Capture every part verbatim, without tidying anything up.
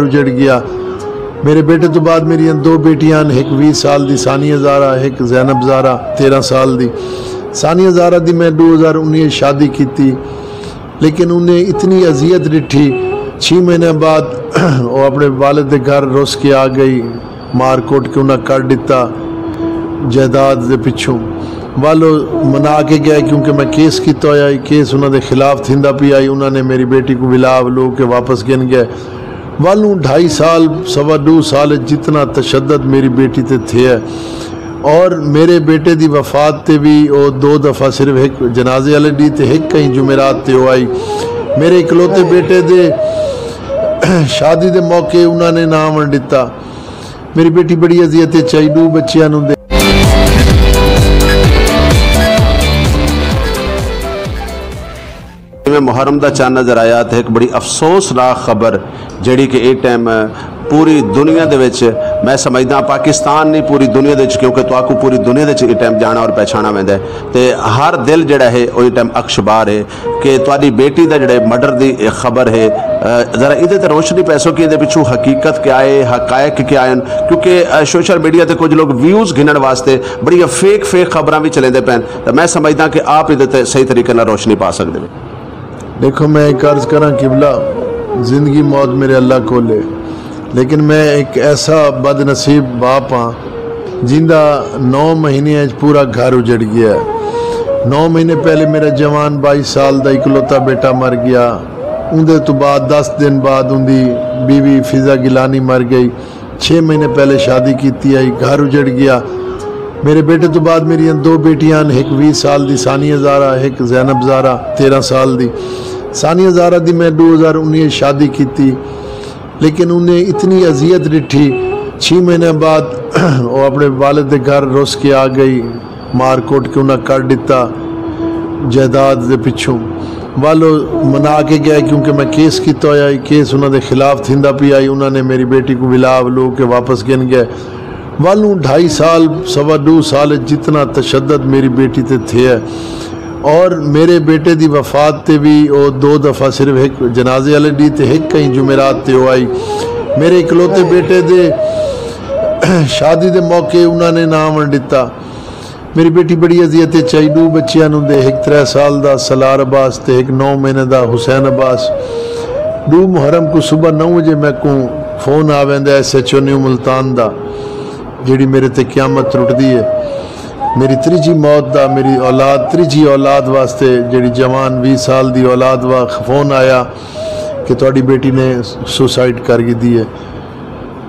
اجڑ گیا۔ میرے بیٹے تو بعد میری دو بیٹیاں ہیں، ایک ویس سال دی ثانیہ زہرا، ایک زینب زہرا تیرہ سال دی۔ ثانیہ زہرا دی میں دو ہزار انیس شادی کیتی، لیکن انہیں اتنی اذیت ڈٹھی، چھ مہینے بعد وہ اپنے والد دے گھر رس کے آ گئی، مار کوٹ کے انہاں کر ڈتا جائیداد دے پچھوں۔ والو منا کے گئے، کیونکہ میں کیس کیتا ہویا ہی، کیس انہاں دے خلاف تھیندا پیا ہی، انہاں نے میری بیٹی کو ولا ولو کے واپس گھن گئے۔ والوں ڈھائی سال، سوا ڈو سال جتنا تشدد میری بیٹی تے تھیا ہے، اور میرے بیٹے دی وفات تے بھی او دو دفعہ صرف ایک جنازے والے ڈی تے ایک کہیں جمعرات تے او آئی۔ میرے اکلوتے بیٹے دے شادی دے موقع انہاں نے نہ آون ڈتا۔ میری بیٹی بڑی اذیت اچ آئی، ڈو بچیاں نوں دے۔ جیویں محرم دا چن نظر آیا تے ہک بڑی افسوسناک خبر، جیڑھی کہ اے ٹائم پوری دنیا دے وچ، میں سمجھداں پاکستان نہیں، پوری دنیا دے وچ، کیونکہ تہاکوں پوری دنیا دے وچ اے ٹائم جانا اور پہچانا ویندا ہے، تے ہر دل جیڑھا ہے او اے ٹائم اکشبار ہے کہ تہاڈی بیٹی دا جیڑھے مرڈر دی خبر ہے۔ ذرا ایندے تے روشنی پیسو کہ ایندے پچھوں حقیقت کیا ہے، حقائق کیا ہیں، کیونکہ سوشل میڈیا تے کچھ لوگ ویوز گھنن واسطے بڑیاں فیک فیک خبراں وی چلیندے پئن۔ تے میں سمجھداں کہ آپ ایندے تے صحیح طریقے نال روشنی پا سکدے وے۔ ݙیکھو، میں ہک عرض کراں قبلہ، زندگی موت میرے اللہ کول ہے، لیکن میں ہک ایسا بد نصیب باپ ہاں جیندا نو مہینے اچ پورا گھر اجڑ گیا ہے۔ نو مہینے پہلے میرا جوان بائیس سال دا اکلوتا بیٹا مر گیا۔ اوندے توں بعد دس دن بعد اوندی بیوی فضہ گیلانی مر گئی۔ چھ مہینے پہلے شادی کیتی ہئی، گھر اجڑ گیا۔ میرے بیٹے توں بعد میری دو بیٹیاں ہن، ہک ویہہ سال دی ثانیہ زہرا، ہک زینب زہرا تیرہ سال دی۔ ثانیہ زہرا دی میں دو ہزار انیس شادی کیتی، لیکن انہیں اتنی اذیت ڈٹھی، چھ مہینے بعد او اپنے والد دے گھر رس کے آ گئی۔ مار کٹ کے انہاں کر ڈتا جائیداد دے پچھوں۔ ول او منا کے گئے، کیونکہ میں کیس کیتا ہویا ہئی، کیس انہاں دے خلاف تھیندا پیا ہئی۔ انہاں نے میری بیٹی کوں ولا ولو کے واپس گھن گئے۔ ول اوں ڈھائی سال، سوا ڈو سال اچ جتنا تشدد میری بیٹی تے تھیا ہے، اور میرے بیٹے دی وفات تے وی او دو دفعہ صرف ہک جنازے والے ڈی تے ہک کہیں جمعرات تے او آئی۔ میرے اکلوتے بیٹے دے شادی دے موقع انہاں نے نہ آون ڈتا۔ میری بیٹی بڑی اذیت اچ آئی، ݙو بچیاں نوں دے، ہک ترے سال دا سلار عباس تے ہک نو مہینے دا حسین عباس۔ ݙو محرم کوں صبح نو وجے میکوں فون آ ویندا S H O new Multan دا، جیڑھی میرے تے قیامت ترٹدی ہے۔ میری تریجھی موت دا، میری اولاد، تریجھی اولاد واسطے، جیڑھی جوان ویہہ سال دی اولاد وا فون آیا کہ تہاݙی بیٹی نے سوسائیڈ کر گھدی ہے۔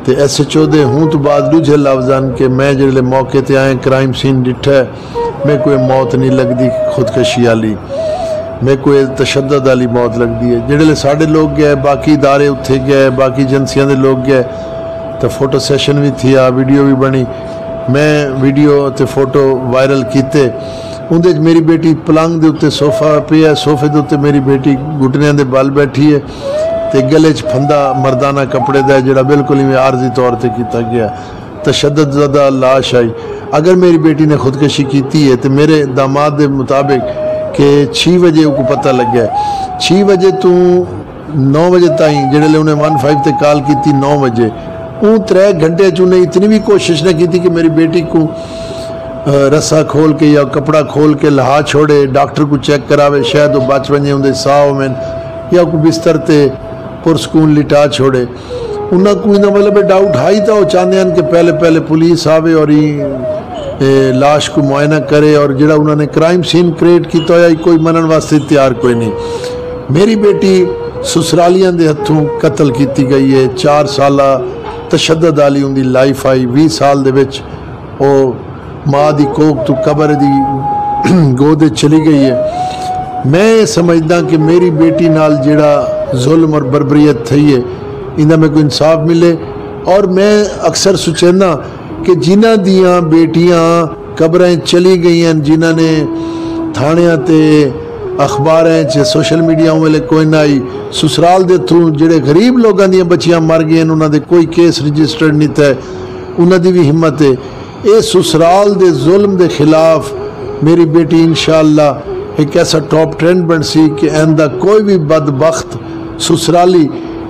تے ایس ایچ او دے ہوں توں بعد ݙوجھے لفظ ہن کہ میں جیڑھلے موقع تے آئیں، کرائم سین ݙٹھا ہے، میکوں اے موت نی لڳدی خودکشی آلی، میکوں اے تشدد آلی موت لڳدی ہے۔ جیڑھلے ساݙے لوک ڳئے، باقی ادارے اتھے ڳئے، باقی ایجنسیاں دے لوک ڳئے، تاں فوٹو سیشن وی تھیا، ویڈیو وی بݨی۔ میں ویڈیو تے فوٹو وائرل کیتے۔ اوندے اچ میری بیٹی پلنگ دے اتے صوفہ پیا ہے، صوفے دے اتے میری بیٹی گھٹنیاں دے بل بیٹھی ہے تے گلے اچ پھندا مردانہ کپڑے دا ہے، جیڑھا بالکل ایویں عارضی طور تے کیتا گیا۔ تشدد زدہ لاش آئی۔ اگر میری بیٹی نے خودکشی کیتی ہے تے میرے داماد دے مطابق کہ چھی وجے اوکوں پتہ لگا ہے، چھی وجے توں نو وجے تائیں، جیڑھلے انہیں ون فائیو تے کال کیتی نو وجے، اوں ترے گھنٹے اچ انہیں اتنی وی کوشش نہ کیتی کہ میری بیٹی کوں رسا کھول کے یا کپڑا کھول کے لہا چھوڑے، ڈاکٹر کوں چیک کراوے، شاید او بچ ونجے، اوندے ساہ ہوون، یا کوں بستر تے پرسکون لٹا چھوڑے۔ انہاں کوں ایندا مطلب ہے ڈاؤٹ ہائی، تاں او چاہندے ہن کہ پہلے پہلے پولیس آوے اور ایں لاش کوں معائنہ کرے، اور جیڑھا انہاں نے کرائم سین کریٹ کیتا ہویا ہئی، کوئی منن واسطے تیار کوئی نہیں۔ میری بیٹی سسرالیاں دے ہتھوں قتل کیتی گئی ہے۔ چار سالہ تشدد آلی اوندی لائف آئی، ویہہ سال دے وچ او ماء دی کوکھ توں قبر دی گود اچ چلی گئی ہے۔ میں اے سمجھداں کہ میری بیٹی نال جیڑھا ظلم اور بربریت تھئی ہے، ایندا میکوں انصاف ملے۔ اور میں اکثر سوچینداں کہ جنہاں دیاں بیٹیاں قبراں اچ چلی گئیاں، جنہاں نے تھانیاں تے اخباراں اچ، سوشل میڈیا اوں ویلے کوئی نہ آئی، سسرال دے تھرو جیڑھے غریب لوگاں دیاں بچیاں مر گئیاں، انہاں دے کوئی کیس رجسٹرڈ نہیں تھئے، انہاں دی وی ہمت ہے۔ اے سسرال دے ظلم دے خلاف میری بیٹی انشاءاللہ ہک ایسا ٹاپ ٹرینڈ بݨسی کہ آئندہ کوئی وی بدبخت سسرالی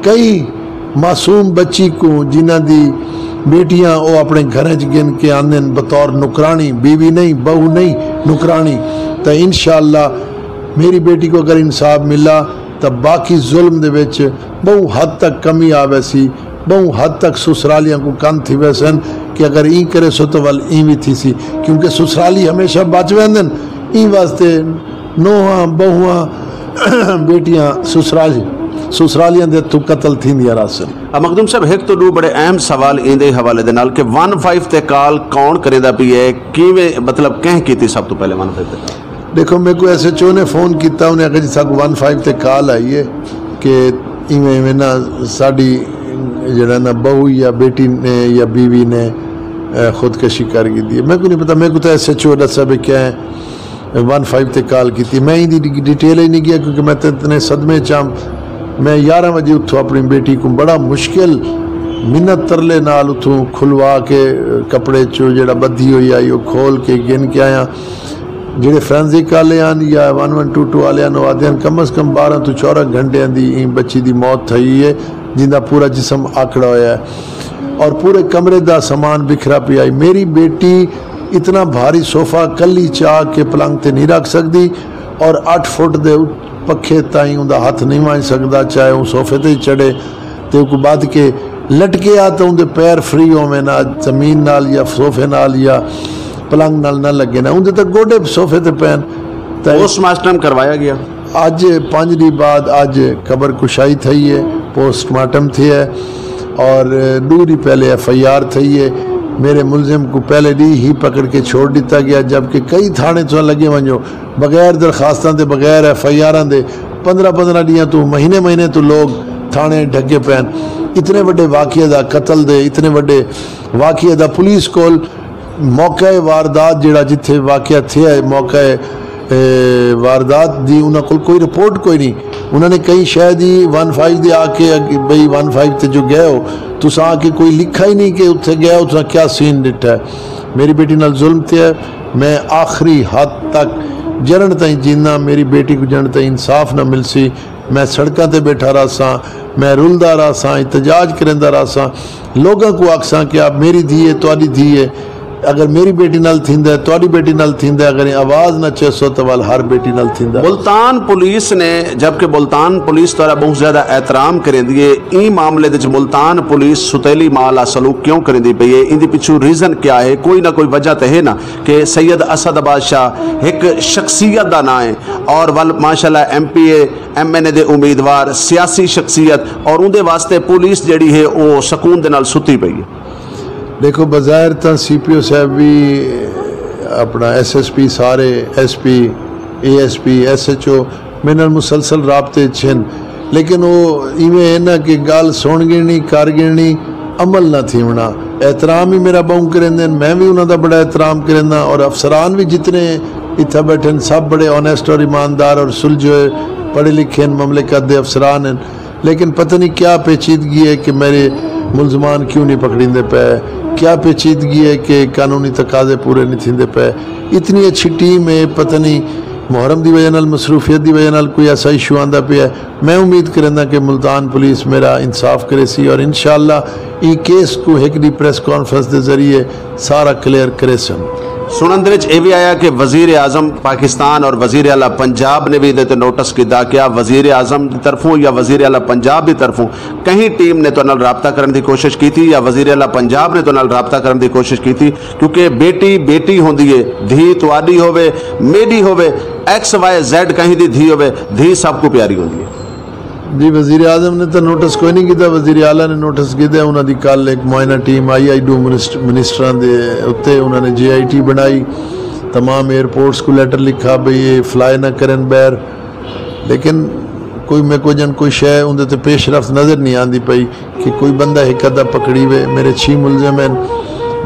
کہیں معصوم بچی کوں جنہاں دی بیٹیاں او اپݨے گھراں اچ گھن کے آندن بطور نوکراݨی، بیوی نہیں، بہو نہیں، نوکراݨی، تاں انشاءاللہ میری بیٹی کوں اگر انصاف ملا تاں باقی ظلم دے وچ ٻہوں حد تک کمی آ ویسی، ٻہوں حد تک سسرالیاں کوں کن تھی ویسن کہ اگر ایں کریسو تاں ول ایں وی تھیسی، کیونکہ سسرالی ہمیشہ بچ ویندن۔ ایں واسطے نوہاں، بہواں، بیٹیاں سسرال، سسرالیاں دے ہتھوں قتل تھیندیاں رہسن۔ آ مخدوم صاحب، ہک توں ݙو بڑے اہم سوال ایندے حوالے دے نال کہ ون فائیو تے کال کون کریندا پئی ہے، کیویں، مطلب، کہیں کیتی سب توں پہلے ون فائیو تے کال؟ ݙیکھو، میکوں ایس ایچ او نے فون کیتا، انہیں آکھیا جی ساکوں ون فائیو تے کال آئی ہے کہ ایویں ایویں نا ساݙی جیڑھا نا بہو یا بیٹی نے یا بیوی نے، اے، خودکشی کر گھدی ہے۔ میکوں نہیں پتہ، میکوں تاں ایس ایچ او ݙسا پئے کیا ہے ون فائیو تے کال کیتی۔ میں ایندی ڈی-، ڈیٹیل ہی نہیں گیا، کیونکہ میں تے اتنے صدمے چ ہاں۔ میں یارہ وجے اتھوں اپݨی بیٹی کوں بڑا مشکل، منت ترلے نال اتھوں کھلوا کے، کپڑے چوں جیڑھا ٻدھی ہوئی آئی، او کھول کے گھن کے آیا۔ جیڑھے فورنزک آلے ہن یا ون ون ٹو ٹو آلے ہن، او آہدے ہن کم از کم بارہ توں چودہ گھنٹیاں دی ایں بچی دی موت تھئی ہے، جیندا پورا جسم آکڑا ہویا ہے اور پورے کمرے دا سامان بکھرا پیا ہے۔ میری بیٹی اتنا بھاری صوفہ کلی چا کے پلنگ تے نہیں رکھ سڳدی اور اٹھ فٹ دے پکھے تائیں اوندا ہتھ نہیں ونڄ سڳدا، چاہے اوں صوفے تے ہی چڑھے۔ تے اوکوں ٻدھ کے لٹکے آ تاں اوندے پیر فری ہوون آ، زمین نال یا صوفے نال یا پلنگ نال نہ لڳن آ، اوندے تاں گوݙے صوفے تے پئن۔ تاں پوسٹ مارٹم کروایا ڳیا۔ اڄ پنج ݙینہہ بعد اڄ قبر کشائی تھئی ہے، پوسٹ مارٹم تھیا ہے اور ݙو ݙینہہ پہلے ایف آئی آر تھئی ہے۔ میرے ملزم کوں پہلے ݙینہہ ہی پکڑ کے چھوڑ ݙتا ڳیا، جبکہ کئی تھاݨے تساں لڳے ونڄو، بغیر درخواستاں دے، بغیر ایف آئی آراں دے پندرہ پندرہ ݙینہاں توں، مہینے مہینے توں لوگ تھاݨے ڈھڳے پئن۔ اتنے وݙے واقعے دا، قتل دے اتنے وݙے واقعے دا پولیس کول موقع واردات جیڑھا جتھے واقعہ تھیا ہے، موقع، اے، واردات دی انہاں کول کوئی رپورٹ کوئی نہیں۔ انہاں نے کہیں شے دی ون فائیو دے آ کے اگ-، بھئی ون فائیو تے جو ڳئے ہو، تساں آ کے کوئی لکھا ہی نہیں کہ اتھے ڳئے ہو، تساں کیا سین ݙٹھا ہے۔ میری بیٹی نال ظلم تھیا ہے۔ میں آخری حد تک جݙݨ تائیں جینداں، میری بیٹی کوں جݙݨ تائیں انصاف نہ ملسی، میں سڑکاں تے ٻیٹھا رہساں، میں رلدا رہساں، احتجاج کریندا رہساں، لوگاں کوں آکھساں کہ آ میری دھی ہے، تہاݙی دھی ہے، اگر میری بیٹی نال تھیندا ہے، تہاݙی بیٹی نال تھیندا ہے، اگر ایں آواز نہ چیسو تاں ول ہر بیٹی نال تھیندا ہے۔ ملتان پولیس نے، جبکہ ملتان پولیس تہاݙا ٻہوں زیادہ احترام کریندی ہے، ایں معاملے دے وچ ملتان پولیس ستیلی ماء آلا سلوک کیوں کریندی پئی ہے؟ ایندی پچھوں ریزن کیا ہے؟ کوئی نہ کوئی وجہ تے ہے نا کہ سید اسد عباس شاہ ہک شخصیت دا ناں ہے اور ول ماشاءاللہ ایم پی اے، ایم این اے دے امیدوار، سیاسی شخصیت، اور اوندے واسطے پولیس جیڑھی ہے او سکون دے نال ستی پئی ہے۔ ݙیکھو، بظاہر تاں سی پی او صاحب وی، اپݨا ایس ایس پی، سارے S P, A S P, S H O میݙے نال مسلسل رابطے اچ ہن، لیکن او ایویں ہے نا کہ ڳالھ سݨ گھنݨی، کر گھنݨی، عمل نہ تھیوݨا۔ احترام ہی میرا ٻہوں کریندن، میں وی انہاں دا بڑا احترام کرینداں، اور افسران وی جتنے اتھاں ٻیٹھے ہن، سب بڑے آنیسٹ اور ایماندار اور سلجھے ہوئے پڑھے لکھے ہن، مملکت دے افسران ہن۔ لیکن پتہ نہیں کیا پیچیدگی ہے کہ میرے ملزمان کیوں نہیں پکڑیندے پئے، کیا پیچیدگی ہے کہ قانونی تقاضے پورے نہیں تھیندے پئے۔ اتنی اچھی ٹیم ہے، پتہ نہیں محرم دی وجہ نال، مصروفیت دی وجہ نال کوئی ایسا ایشو آندا پیا ہے۔ میں امید کرینداں کہ ملتان پولیس میرا انصاف کریسی اور انشاءاللہ ایں کیس کوں ہک ݙینہہ پریس کانفرنس دے ذریعے سارا کلیئر کریسن۔ سݨݨ دے وچ اے وی آیا کہ وزیر اعظم پاکستان اور وزیر اعلیٰ پنجاب نے وی ایندے تے نوٹس گھدا۔ کیا وزیر اعظم دی طرفوں یا وزیر اعلیٰ پنجاب دی طرفوں کہیں ٹیم نے تہاݙے نال رابطہ کرݨ دی کوشش کیتی یا وزیر اعلیٰ پنجاب نے تہاݙے نال رابطہ کرݨ دی کوشش کیتی؟ کیونکہ بیٹی بیٹی ہوندی ہے، دھی تہاݙی ہووے، میݙی ہووے، ایکس وائی زیڈ کہیں دی دھی ہووے، دھی سب کوں پیاری ہوندی ہے۔ جی، وزیر اعظم نے تاں نوٹس کوئی نہیں گھدا، وزیر اعلیٰ نے نوٹس گھدا۔ انہاں دی کل ہک معائنہ ٹیم آئی، آئی ݙو منسٹ-، منسٹراں دے اتے، انہاں نے جے آئی ٹی بݨائی، تمام ایئرپورٹس کوں لیٹر لکھا بھئی اے فلائی نہ کرن ٻاہر، لیکن کوئی میکوں جن کوئی شے اوندے تے پیش رفت نظر نہیں آندی پئی کہ کوئی بندہ ہک ادھا پکڑیوے۔ میرے چھی ملزم ہن،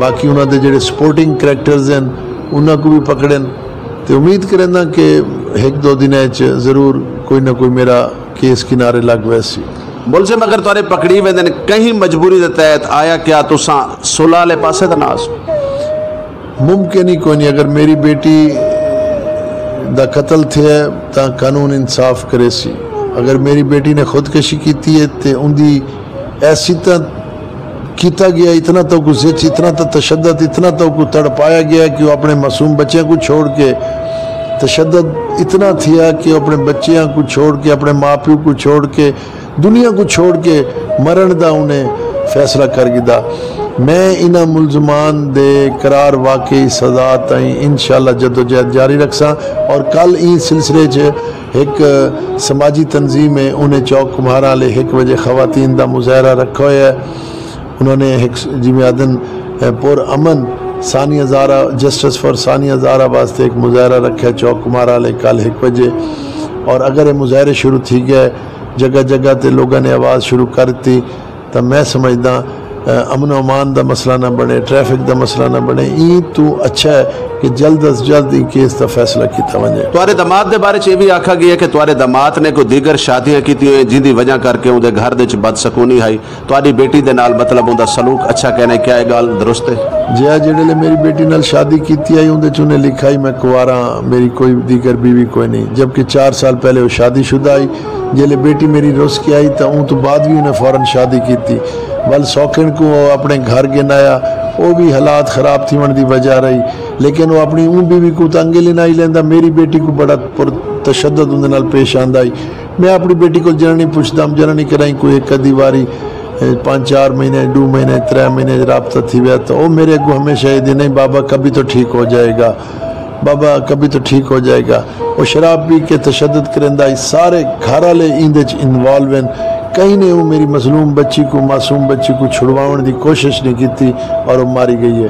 باقی انہاں دے جیڑھے سپورٹنگ کریکٹرز ہن انہاں کوں وی پکڑن، تے امید کرینداں کہ ہک ݙو دناں اچ ضرور کوئی نہ کوئی میرا کیس کنارے لڳ ویسی۔ ملزم اگر تہاݙے پکڑی ویندن کہیں مجبوری دے تحت، آیا کیا تساں صلح آلے پاسے تے نہ ہاسو؟ ممکن ہی کوئی نہیں۔ اگر میری بیٹی دا قتل تھیا ہے تاں قانون انصاف کریسی۔ اگر میری بیٹی نے خودکشی کیتی ہے تے اوندی ایسی طرح کیتا گیا، اتنا تو کو زچ، اتنا تو تشدد، اتنا تو کو تڑپایا گیا کہ وہ اپنے معصوم بچیاں کو چھوڑ کے، تشدد اتنا تھیا کہ وہ اپنے بچیاں کو چھوڑ کے، اپنے ماں پیو کو چھوڑ کے، دنیا کو چھوڑ کے مرن دا انہیں فیصلہ کر گدا۔ میں انہاں ملزمان دے قرار واقعی سزا تائیں انشاءاللہ جدوجہد جاری رکھساں، اور کل این سلسلے چ ایک سماجی تنظیم ہے، انہیں چوک کمہاراں لے ایک بجے خواتین دا مظاہرہ رکھا ہوا ہے۔ انہوں نے ایک جیویں آدن پر امن ثانیہ زہرا، جسٹس فار ثانیہ زہرا واسطے ایک مظاہرہ رکھا ہے چوک کمہاراں لے کل ایک بجے۔ اور اگر یہ مظاہرے شروع تھی گئے، جگہ جگہ تے لوگوں نے آواز شروع کر دی، تو میں سمجھدا امن و امان دا مسئلہ نہ بنے، ٹریفک دا مسئلہ نہ بنے۔ این تو اچھا ہے کہ جلد از جلد این کیس دا فیصلہ کیتا ونجے۔ تہاڈے داماد دے بارے چ یہ بھی آکھا گیا ہے کہ تہاڈے داماد نے کوئی دیگر شادیاں کیتی ہوئیں، جن دی وجہ کر کے اوندے گھر دے وچ بدسکونی ہئی۔ تہاڈی بیٹی دے نال، مطلب، اوندا سلوک اچھا کینے، کیا یہ گال درست ہے؟ جی ہاں، جڑے لے میری بیٹی نال شادی کیتی آئی، اوندے چ انہیں لکھا ہی میں کواراں، میری کوئی دیگر بیوی کوئی نہیں، جبکہ چار سال پہلے وہ شادی شدہ آئی۔ جیلے بیٹی میری رس کے آئی تاں اوں توں بعد وی انہیں فورا شادی کیتی۔ ول سوکھن کوں او اپنے گھر گھن آیا، او وی حالات خراب تھیوݨ دی وجہ رہی، لیکن او اپنی اوں بیوی کوں تاں انگے لینائی لیندا، میری بیٹی کوں بڑا پر تشدد اوندے نال پیش آندا ہئی۔ میں اپنی بیٹی کول جنانی پچھدم، جنانی کرائیں کوئی ہک ادھی واری پنج چار مہینے، ڈو مہینے، ترے مہینے رابطہ تھی ویا تاں او میرے اگوں ہمیشہ اے دی، نہیں بابا کبھی تو ٹھیک ہو جائے گا، بابا کبھی تو ٹھیک ہو جائے گا۔ او شراب پی کے تشدد کریندا ہئی، سارے گھر آلے ایندے اچ انوالو ہن۔ کہیں نے اوں میری مظلوم بچی کوں، معصوم بچی کوں چھڑواوݨ دی کوشش نہیں کیتی اور او ماری گئی ہے۔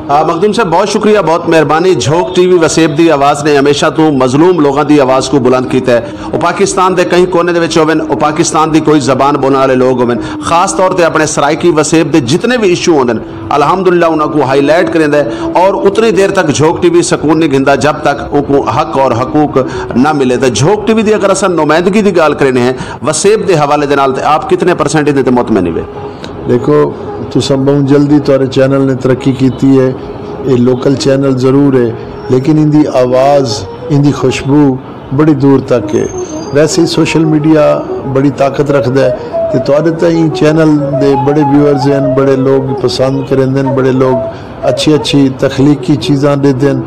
آ، مخدوم صاحب، بہت شکریہ، بہت مہربانی۔ جھوک ٹی وی وسیب دی آواز نے ہمیشہ توں مظلوم لوگاں دی آواز کوں بلند کیتا ہے۔ او پاکستان دے کہیں کونے دے وچ ہوون، او پاکستان دی کوئی زبان بولݨ آلے لوگ ہوون، خاص طور تے اپݨے سرائیکی وسیب دے جتنے وی ایشو ہوندن، الحمدللہ انہاں کوں ہائی لائٹ کریندا ہے، اور اتنی دیر تک جھوک ٹی وی سکون نہیں گھندا جب تک اوکوں حق اور حقوق نہ ملے۔ تے جھوک ٹی وی دی اگر اساں نمائندگی دی ڳالھ کرینے ہیں وسیب دے حوالے دے نال، تے آپ کتنے پرسنٹ ایندے تے مطمئن ہوے؟ دیکھو، تساں ٻہوں جلدی تہاݙے چینل نے ترقی کیتی ہے۔ یہ لوکل چینل ضرور ہے، لیکن ایندی آواز، ایندی خوشبو بڑی دور تک ہے۔ ویسے ہی سوشل میڈیا بڑی طاقت رکھدا ہے، تے تہاݙے تاں ایں چینل دے بڑے ویورز ہن، بڑے لوگ پسند کریندن، بڑے لوگ اچھی اچھی تخلیقی چیزاں ݙیندن،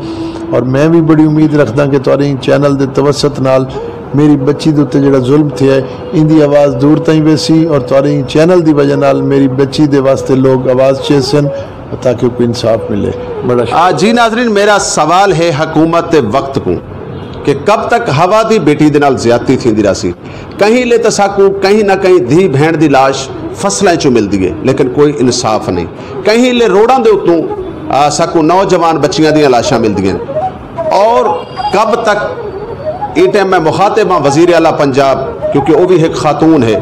اور میں وی بڑی امید رکھداں کہ تہاݙے ایں چینل دے توسط نال میری بچی دے اتے جڑا ظلم تھیا ہے، ایندی آواز دور تائیں ویسی، اور تہاݙے ایں چینل دی وجہ نال میری بچی دے واسطے لوگ آواز چیسن، تاکہ اوکوں انصاف ملے۔ بڑا شکریہ۔ آ، جی ناظرین، میرا سوال ہے حکومت دے وقت کوں کہ کب تک حوا دی بیٹی دے نال زیادتی تھیندی رہسی؟ کہیں لے تاں ساکوں کہیں نہ کہیں دھی بھیݨ دی لاش فصلاں چوں ملدی ہے، لیکن کوئی انصاف نہیں۔ کہیں لے روڈاں دے اتوں، آ، ساکوں نوجوان بچیاں دیاں لاشاں ملدیاں ہن۔ اور کب تک؟ ایں ٹائم میں مخاطب ہاں وزیر اعلیٰ پنجاب، کیونکہ او وی ہک خاتون ہے،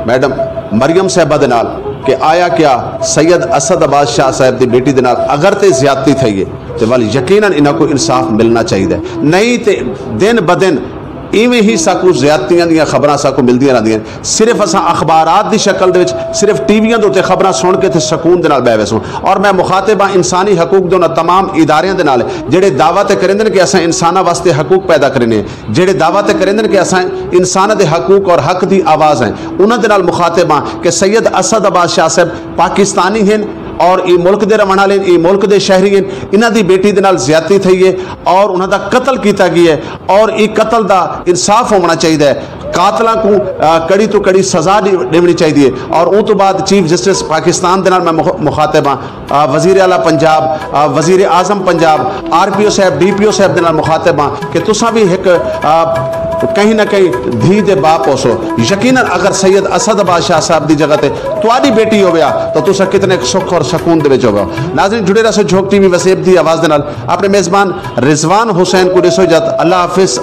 میڈم مریم صاحبہ دے نال، کہ آیا کیا سید اسد عباس شاہ صاحب دی بیٹی دے نال اگر تے زیادتی تھئی ہے تے ول یقیناً انہاں کوں انصاف ملنا چاہیدا ہے، نہیں تے دن بدن ایویں ہی ساکوں زیادتیاں دیاں خبراں ساکوں ملدیاں رہندیاں۔ صرف اساں اخبارات دی شکل دے وچ صرف ٹی ویاں دے اتے خبراں سݨ کے تے سکون دے نال ٻہہ ویسوں۔ اور میں مخاطب ہاں انسانی حقوق دے انہاں تمام اداریاں دے نال، جڑے دعویٰ تے کریندن کہ اساں انساناں واسطے حقوق پیدا کرینے، جڑے دعویٰ تے کریندن کہ اساں انساناں دے حقوق اور حق دی آواز ہیں، انہاں دے نال مخاطب ہاں کہ سید اسد عباس شاہ صاحب پاکستانی ہن اور ایں ملک دے رہݨ آلے ہن، ایں ملک دے شہری ہن، انہاں دی بیٹی دے نال زیادتی تھئی ہے اور انہاں دا قتل کیتا ڳیا ہے، اور ایں قتل دا انصاف ہووݨا چاہیدا ہے۔ قاتلاں کوں، آ، کڑی توں کڑی سزا ݙی-، ݙیوݨی چاہیدی ہے۔ اور اوں توں بعد چیف جسٹس پاکستان دے نال میں مخ-، مخاطب ہاں، آ، وزیر اعلیٰ پنجاب، آ، وزیر اعظم پنجاب، آر پی او صاحب، ڈی پی او صاحب دے نال مخاطب ہاں کہ تساں وی ہک، آ، کہیں نہ کہیں دھی دے باپ ہوسو۔ یقیناً اگر سید اسد عباس شاہ صاحب دی جگہ تے تہاݙی بیٹی ہووے ہا تاں تساں کتنے سکھ اور سکون دے وچ ہووے ہا۔ ناظرین، جڑے رہسو جھوک ٹی وی وسیب دی آواز دے نال۔ اپݨے میزبان رضوان حسین کوں ݙیسو اجازت۔ اللہ حافظ۔